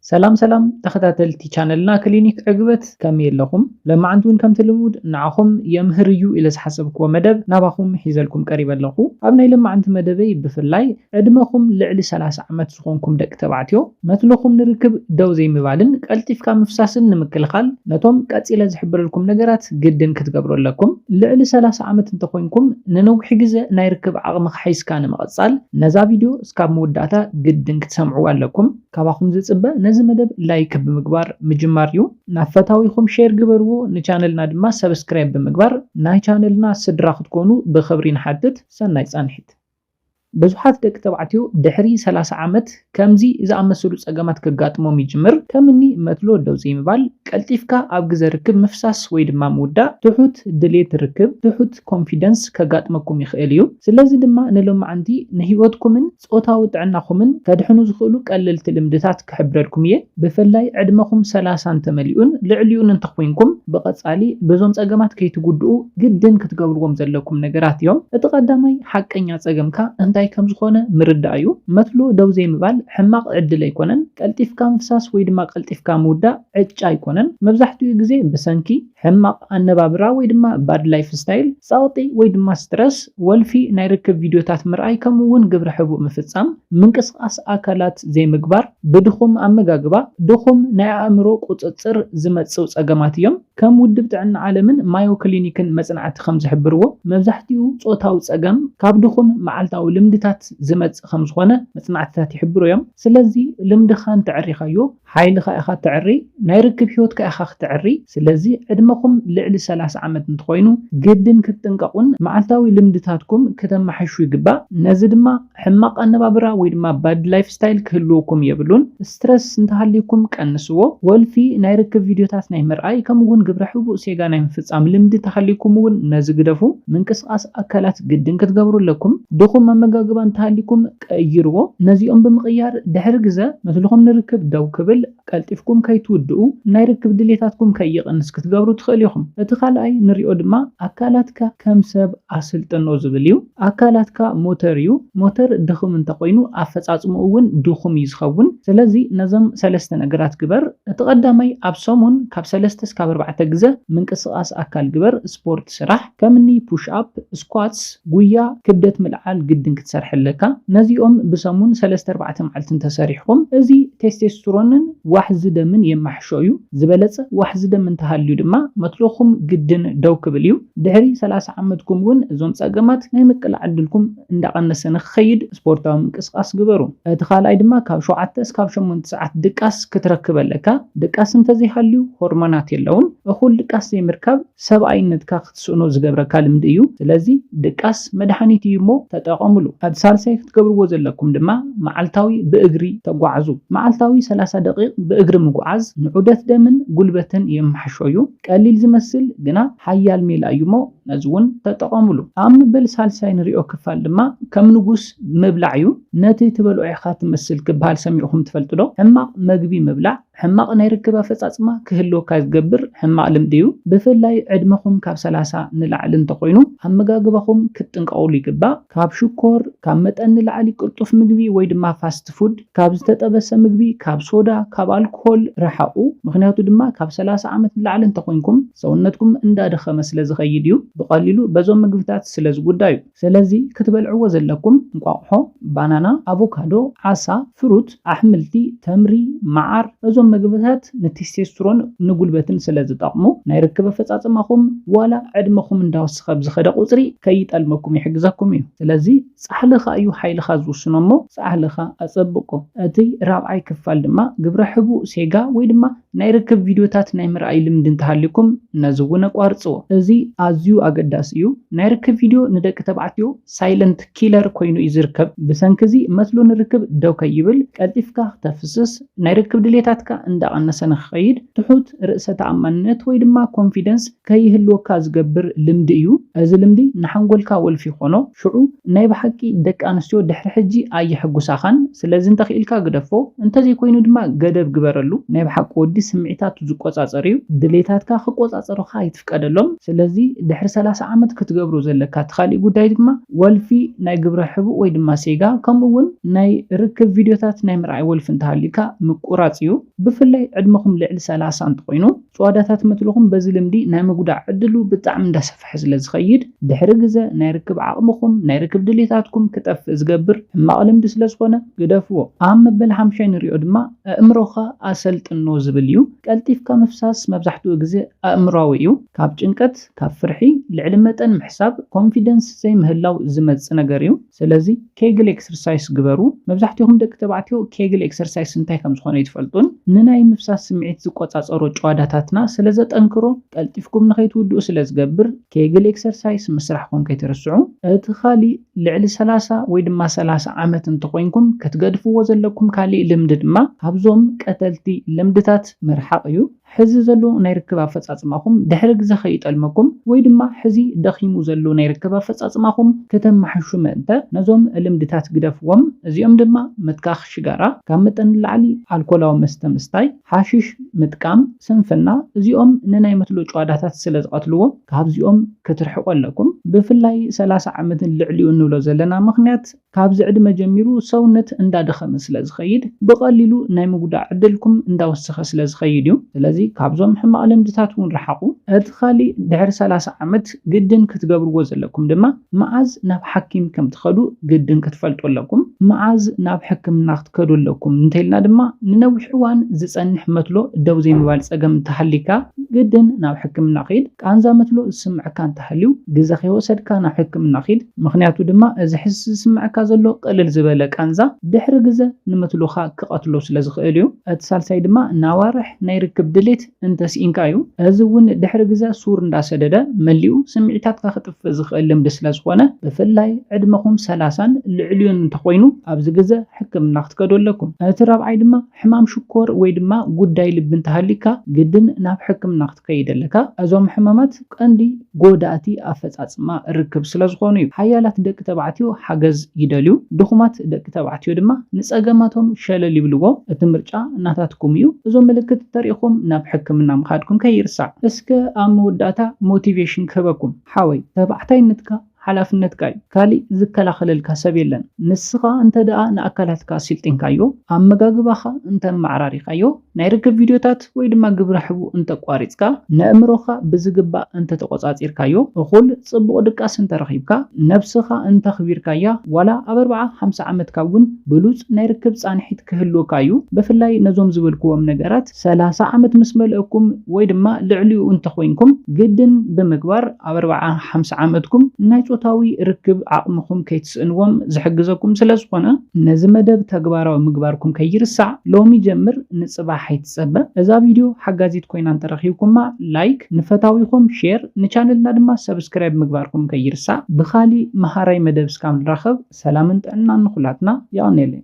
ሰላም ሰላም ተኸታተልቲ ቻነልና ክሊኒክ ዕግበት፣ ከመይ ኣለኹም? ለማዓንቲ እውን ከምቲ ልሙድ ንዓኹም የምህር እዩ ኢለ ዝሓሰብክዎ መደብ ናባኹም ሒዘልኩም ቀሪበ ኣለኹ። ኣብ ናይ ለማዓንቲ መደበይ ብፍላይ ዕድመኹም ልዕሊ ሰላሳ ዓመት ዝኾንኩም ደቂ ተባዕትዮ መትልኹም ንርክብ ደው ዘይምባልን ቀልጢፍካ ምፍሳስን ንምክልኻል ነቶም ቀጺለ ዝሕብረልኩም ነገራት ግድን ክትገብሩ ኣለኩም። ልዕሊ ሰላሳ ዓመት እንተኾይንኩም ንነዊሕ ግዜ ናይ ርክብ ዓቕምኻ ሒዝካ ንምቕጻል ነዛ ቪድዮ እስካብ መወዳእታ ግድን ክትሰምዕዋ ኣለኩም። ካባኹም ዝጽበ ነዚ መደብ ላይክ ብምግባር ምጅማር እዩ። ናብ ፈታዊኹም ሼር ግበርዎ፣ ንቻነልና ድማ ሰብስክራይብ ብምግባር ናይ ቻነልና ስድራ ክትኮኑ ብኽብሪ ንሓትት። ሰናይ ጻንሒት። ብዙሓት ደቂ ተባዕትዮ ድሕሪ ሰላሳ ዓመት ከምዚ ዝኣመሰሉ ጸገማት ከጋጥሞም ይጅምር። ከም እኒ መትሎ ደው ዘይምባል፣ ቀልጢፍካ ኣብ ግዘ ርክብ ምፍሳስ ወይ ድማ ምውዳእ፣ ትሑት ድሌት ርክብ፣ ትሑት ኮንፊደንስ ከጋጥመኩም ይኽእል እዩ። ስለዚ ድማ ንሎማዓንቲ ንህይወትኩምን ጾታዊ ጥዕናኹምን ከድሕኑ ዝኽእሉ ቀለልቲ ልምድታት ክሕብረልኩም እየ። ብፍላይ ዕድመኹም ሰላሳ እንተመሊኡን ልዕሊኡን እንተኾይንኩም፣ ብቐጻሊ በዞም ጸገማት ከይትጉድኡ ግድን ክትገብርዎም ዘለኩም ነገራት እዮም። እቲ ቀዳማይ ሓቀኛ ጸገምካ እንታይ ከም ዝኾነ ምርዳእ እዩ። መትሎ ደው ዘይምባል ሕማቕ ዕድል ኣይኮነን። ቀልጢፍካ ምፍሳስ ወይ ድማ ቀልጢፍካ ምውዳእ ዕጫ ኣይኮነን። መብዛሕትኡ ግዜ ብሰንኪ ሕማቕ ኣነባብራ ወይ ድማ ባድ ላይፍ ስታይል፣ ጸቕጢ ወይ ድማ ስትረስ፣ ወልፊ ናይ ርክብ ቪድዮታት ምርኣይ፣ ከምኡ እውን ግብረ ሕቡእ ምፍጻም፣ ምንቅስቓስ ኣካላት ዘይምግባር፣ ብድኹም ኣመጋግባ፣ ድኹም ናይ ኣእምሮ ቁጽጽር ዝመጽኡ ጸገማት እዮም። ከም ውድብ ጥዕና ዓለምን ማዮ ክሊኒክን መጽናዕቲ ከም ዝሕብርዎ፣ መብዛሕትኡ ጾታዊ ጸገም ካብ ድኹም መዓልታዊ ልምድታት ዝመጽእ ከም ዝኾነ መጽናዕትታት ይሕብሩ እዮም። ስለዚ ልምድኻ እንተዕሪኻዮ፣ ሓይልኻ ኢኻ እተዕሪ፣ ናይ ርክብ ህይወትካ ኢኻ ክትዕሪ። ስለዚ ዕድመኹም ልዕሊ ሰላሳ ዓመት እንተኾይኑ ግድን ክትጥንቀቑን መዓልታዊ ልምድታትኩም ክተመሓይሹ ይግባእ። ነዚ ድማ ሕማቕ ኣነባብራ ወይ ድማ ባድ ላይፍ ስታይል ክህልወኩም የብሉን። ስትረስ እንተሃልዩኩም ቀንስዎ። ወልፊ ናይ ርክብ ቪድዮታት ናይ ምርኣይ ከምኡ እውን ግብረ ሕቡእ ሴጋ ናይ ምፍጻም ልምዲ እንተሃልዩኩም እውን ነዚ ግደፉ። ምንቅስቓስ ኣካላት ግድን ክትገብሩ ኣለኩም። ድኹም ኣመጋግባ እንተሃልዩኩም ቀይርዎ። ነዚኦም ብምቕያር ድሕሪ ግዘ መትልኹም ንርክብ ደው ክብል፣ ቀልጢፍኩም ከይትውድኡ፣ ናይ ርክብ ድሌታትኩም ከይቕንስ ክትገብሩ ትኽእሉ ኢኹም። እቲ ካልኣይ ንሪኦ ድማ ኣካላትካ ከም ሰብ ኣስልጥኖ ዝብል እዩ። ኣካላትካ ሞተር እዩ። ሞተር ድኹም እንተኾይኑ ኣፈጻጽምኡ እውን ድኹም እዩ ዝኸውን። ስለዚ ነዞም ሰለስተ ነገራት ግበር። እቲ ቀዳማይ ኣብ ሰሙን ካብ ሰለስተ እስካብ ኣርባዕተ ግዘ ምንቅስቓስ ኣካል ግበር፣ ስፖርት ስራሕ፣ ከምኒ ፑሽ ኣፕ፣ ስኳትስ፣ ጉያ፣ ክብደት ምልዓል ግድን ክትሰርሕ ኣለካ። ነዚኦም ብሰሙን ሰለስተ ኣርባዕተ መዓልቲ እንተሰሪሕኩም፣ እዚ ቴስቴስትሮንን ዋሕዚ ደምን የማሕሾ እዩ። ዝበለጸ ዋሕዚ ደም እንተሃልዩ ድማ መትሎኹም ግድን ደው ክብል እዩ። ድሕሪ ሰላሳ ዓመትኩም እውን እዞም ጸገማት ናይ ምቅላዕ ዕድልኩም እንዳቐነሰ ንክኸይድ ስፖርታዊ ምንቅስቓስ ግበሩ። እቲ ካልኣይ ድማ ካብ ሸውዓተ እስካብ ሸሞንተ ሰዓት ድቃስ ክትረክብ ኣለካ። ድቃስ እንተዘይሃልዩ ሆርሞናት የለውን። እኹል ድቃስ ዘይምርካብ ሰብኣይነትካ ክትስእኖ ዝገብረካ ልምዲ እዩ። ስለዚ ድቃስ መድሃኒት እዩ እሞ ተጠቐምሉ። እቲ ሳልሳይ ክትገብርዎ ዘለኩም ድማ መዓልታዊ ብእግሪ ተጓዓዙ። መዓልታዊ ሰላሳ ደቂቕ ብእግሪ ምጉዓዝ ንዑደት ደምን ጉልበትን የመሓሾ እዩ። ቀሊል ዝመስል ግና ሓያል ሜላ እዩ እሞ ነዚ እውን ተጠቐምሉ። ኣብ መበል ሳልሳይ ንሪኦ ክፋል ድማ ከም ንጉስ ምብላዕ እዩ። ነቲ ትበልዖ ኢኻ ትመስል ክበሃል ሰሚዕኹም ትፈልጡ ዶ? ሕማቕ መግቢ ምብላዕ ሕማቕ ናይ ርክብ ኣፈጻጽማ ክህልወካ ዝገብር ሕማቕ ልምዲ እዩ። ብፍላይ ዕድመኹም ካብ ሰላሳ ንላዕሊ እንተኾይኑ ኣመጋግባኹም ክትጥንቀቑሉ ይግባእ። ካብ ሽኮር፣ ካብ መጠን ንላዕሊ ቅልጡፍ ምግቢ ወይ ድማ ፋስት ፉድ፣ ካብ ዝተጠበሰ ምግቢ፣ ካብ ሶዳ፣ ካብ ኣልኮሆል ርሓቑ። ምኽንያቱ ድማ ካብ ሰላሳ ዓመት ንላዕሊ እንተኾይንኩም ሰውነትኩም እንዳደኸመ ስለ ዝኸይድ እዩ። ብቐሊሉ በዞም ምግብታት ስለ ዝጉዳ እዩ። ስለዚ ክትበልዕዎ ዘለኩም እንቋቑሖ፣ ባናና፣ ኣቮካዶ፣ ዓሳ፣ ፍሩት፣ ኣሕምልቲ፣ ተምሪ፣ መዓር፣ እዞም ምግብታት ንቴስቴስትሮን ንጉልበትን ስለ ዝጠቕሙ ናይ ርክብ ኣፈጻጽማኹም ዋላ ዕድመኹም እንዳወሰኸ ብዝኸደ ቁጽሪ ከይጠልመኩም ይሕግዘኩም እዩ። ስለዚ ጻሕልኻ እዩ ሓይልኻ ዝውስኖ እሞ ጻሕልኻ ኣጸብቆ። እቲ ራብዓይ ክፋል ድማ ግብረ ሕቡእ ሴጋ ወይ ድማ ናይ ርክብ ቪድዮታት ናይ ምርኣይ ልምዲ እንተሃልዩኩም ነዚ እውን ኣቋርጽዎ። እዚ ኣዝዩ ኣገዳሲ እዩ። ናይ ርክብ ቪድዮ ንደቂ ተባዕትዮ ሳይለንት ኪለር ኮይኑ እዩ ዝርከብ። ብሰንኪ እዚ መትሎ ንርክብ ደው ከይብል ቀልጢፍካ ክተፍስስ፣ ናይ ርክብ ድሌታትካ እንዳቐነሰ ንክኸይድ፣ ትሑት ርእሰ ተኣማንነት ወይ ድማ ኮንፊደንስ ከይህልወካ ዝገብር ልምዲ እዩ። እዚ ልምዲ ንሓንጎልካ ወልፊ ይኾኖ። ሽዑ ናይ ብሓቂ ደቂ ኣንስትዮ ድሕሪ ሕጂ ኣየሐጉሳኻን። ስለዚ እንተኽኢልካ ግደፎ፣ እንተዘይኮይኑ ድማ ገደብ ግበረሉ። ናይ ብሓቂ ወዲ ስምዒታቱ ዝቆጻጸር እዩ። ድሌታትካ ክቆጻጸሩኻ ኣይትፍቀደሎም። ስለዚ ድሕሪ ሰላሳ ዓመት ክትገብሮ ዘለካ እቲ ካሊእ ጉዳይ ድማ ወልፊ ናይ ግብረ ሕቡእ ወይ ድማ ሴጋ፣ ከምኡ እውን ናይ ርክብ ቪድዮታት ናይ ምርኣይ ወልፊ እንተሃልዩካ ምቁራጽ እዩ። ብፍላይ ዕድመኹም ልዕሊ ሰላሳ እንተኾይኑ፣ ጭዋዳታት መትልኹም በዚ ልምዲ ናይ ምጉዳእ ዕድሉ ብጣዕሚ እንዳሰፍሐ ስለ ዝኸይድ፣ ድሕሪ ግዘ ናይ ርክብ ዓቕምኹም፣ ናይ ርክብ ድሌታትኩም ክጠፍእ ዝገብር ሕማቕ ልምዲ ስለ ዝኾነ ግደፍዎ። ኣብ መበል ሓምሻይ ንሪኦ ድማ ኣእምሮኻ ኣሰልጥኖ ዝብል እዩ። ቀልጢፍካ ምፍሳስ መብዛሕትኡ ግዜ ኣእምሮኣዊ እዩ። ካብ ጭንቀት፣ ካብ ፍርሒ፣ ልዕሊ መጠን ምሕሳብ፣ ኮንፊደንስ ዘይምህላው ዝመጽእ ነገር እዩ። ስለዚ ኬግል ኤክሰርሳይስ ግበሩ። መብዛሕትኹም ደቂ ተባዕትዮ ኬግል ኤክሰርሳይስ እንታይ ከም ዝኾነ ኣይትፈልጡን። ንናይ ምፍሳስ ስምዒት ዝቆጻጸሮ ጭዋዳታትና ስለ ዘጠንክሮ፣ ቀልጢፍኩም ንኸይትውድኡ ስለ ዝገብር፣ ኬግል ኤክሰርሳይስ ምስራሕኩም ከይትርስዑ። እቲ ካሊእ ልዕሊ ሰላሳ ወይ ድማ ሰላሳ ዓመት እንተኾይንኩም፣ ክትገድፍዎ ዘለኩም ካሊእ ልምዲ ድማ ካብዞም ቀተልቲ ልምድታት ምርሓቕ እዩ። ሕዚ ዘሎ ናይ ርክብ ኣፈጻጽማኹም ድሕሪ ግዘ ከይጠልመኩም ወይ ድማ ሕዚ ደኺሙ ዘሎ ናይ ርክብ ኣፈጻጽማኹም ከተማሕሹ ምእንተ ነዞም ልምድታት ግደፍዎም። እዚኦም ድማ ምትካኽ ሽጋራ፣ ካብ መጠን ንላዕሊ ኣልኮላዊ መስተ ምስታይ፣ ሓሽሽ ምጥቃም፣ ስንፍና፣ እዚኦም ንናይ መትሎ ጭዋዳታት ስለ ዝቐትልዎ ካብዚኦም ክትርሕቁ ኣለኩም። ብፍላይ ሰላሳ ዓመትን ልዕሊኡ እንብሎ ዘለና ምኽንያት ካብዚ ዕድመ ጀሚሩ ሰውነት እንዳደኸመ ስለ ዝኸይድ፣ ብቐሊሉ ናይ ምጉዳእ ዕድልኩም እንዳወሰኸ ስለ ዝኸይድ እዩ። ስለዚ ካብዞም ሕማቕ ልምድታት እውን ረሓቑ። እቲ ካሊእ ድሕሪ ሰላሳ ዓመት ግድን ክትገብርዎ ዘለኩም ድማ መዓዝ ናብ ሓኪም ከም ትኸዱ ግድን ክትፈልጡ ኣለኩም። መዓዝ ናብ ሕክምና ክትከዱ ኣለኩም እንተኢልና ድማ ንነዊሕ እዋን ዝጸንሕ መትሎ ደው ዘይምባል ጸገም እንተሃሊካ ግድን ናብ ሕክምና ኺድ። ቃንዛ መትሎ ዝስምዐካ እንተሃልዩ ግዘ ከይወሰድካ ናብ ሕክምና ኺድ። ምኽንያቱ ድማ እዚ ሕዚ ዝስምዐካ ዘሎ ቅልል ዝበለ ቃንዛ ድሕሪ ግዘ ንመትሎኻ ክቐትሎ ስለ ዝኽእል እዩ። እቲ ሳልሳይ ድማ ናዋርሕ ናይ ርክብ ድሌት እንተስኢንካ እዩ። እዚ እውን ድሕሪ ግዘ ሱር እንዳሰደደ መሊኡ ስምዒታትካ ክጥፍእ ዝኽእል ልምዲ ስለ ዝኾነ ብፍላይ ዕድመኹም ሰላሳን ልዕሊኡን እንተኾይኑ ኣብዚ ግዘ ሕክምና ክትከዱ ኣለኩም። እቲ ራብዓይ ድማ ሕማም ሽኮር ወይ ድማ ጉዳይ ልቢ እንተሃሊካ ግድን ናብ ሕክምና ክትከይድ ኣለካ። እዞም ሕማማት ቀንዲ ጎዳእቲ ኣፈጻጽማ ርክብ ስለ ዝኾኑ እዩ። ሓያላት ደቂ ተባዕትዮ ሓገዝ ይደልዩ፣ ድኹማት ደቂ ተባዕትዮ ድማ ንጸገማቶም ሸለል ይብልዎ። እቲ ምርጫ ናታትኩም እዩ። እዞም ምልክት እንተሪኢኹም ናብ ሕክምና ምኻድኩም ከይርሳዕ። እስከ ኣብ መወዳእታ ሞቲቬሽን ክህበኩም። ሓወይ፣ ተባዕታይነትካ ሓላፍነትካ እዩ። ካሊእ ዝከላኸለልካ ሰብ የለን። ንስኻ እንተ ደኣ ንኣካላትካ ሲልጢንካዮ፣ ኣመጋግባኻ እንተ ኣመዓራሪኻዮ፣ ናይ ርክብ ቪድዮታት ወይ ድማ ግብረ ሕቡእ እንተ ኣቋሪጽካ፣ ነእምሮኻ ብዝግባእ እንተ ተቖጻጺርካዮ፣ እኹል ጽቡቕ ድቃስ እንተ ረኺብካ፣ ነብስኻ እንተ ኣኽቢርካያ፣ ዋላ ኣብ ኣርብዓ ሓምሳ ዓመትካ እውን ብሉጽ ናይ ርክብ ጻንሒት ክህልወካ እዩ። ብፍላይ ነዞም ዝበልክዎም ነገራት ሰላሳ ዓመት ምስ መልእኩም ወይ ድማ ልዕሊኡ እንተኾይንኩም ግድን ብምግባር ኣብ ኣርብዓ ሓምሳ ዓመትኩም ናይ ጾታዊ ርክብ ዓቕምኹም ከይትስእንዎም ዝሕግዘኩም ስለ ዝኾነ ነዚ መደብ ተግባራዊ ምግባርኩም ከይርሳዕ ሎሚ ጀምር ንጽባሕ ኣይትጸበ። እዛ ቪድዮ ሓጋዚት ኮይና እንተረኺብኩማ ላይክ፣ ንፈታዊኹም ሼር፣ ንቻነልና ድማ ሰብስክራይብ ምግባርኩም ከይርሳዕ። ብኻሊእ መሃራይ መደብ እስካብ ንራኸብ ሰላምን ጥዕናን ንኹላትና። የቐንየለይ።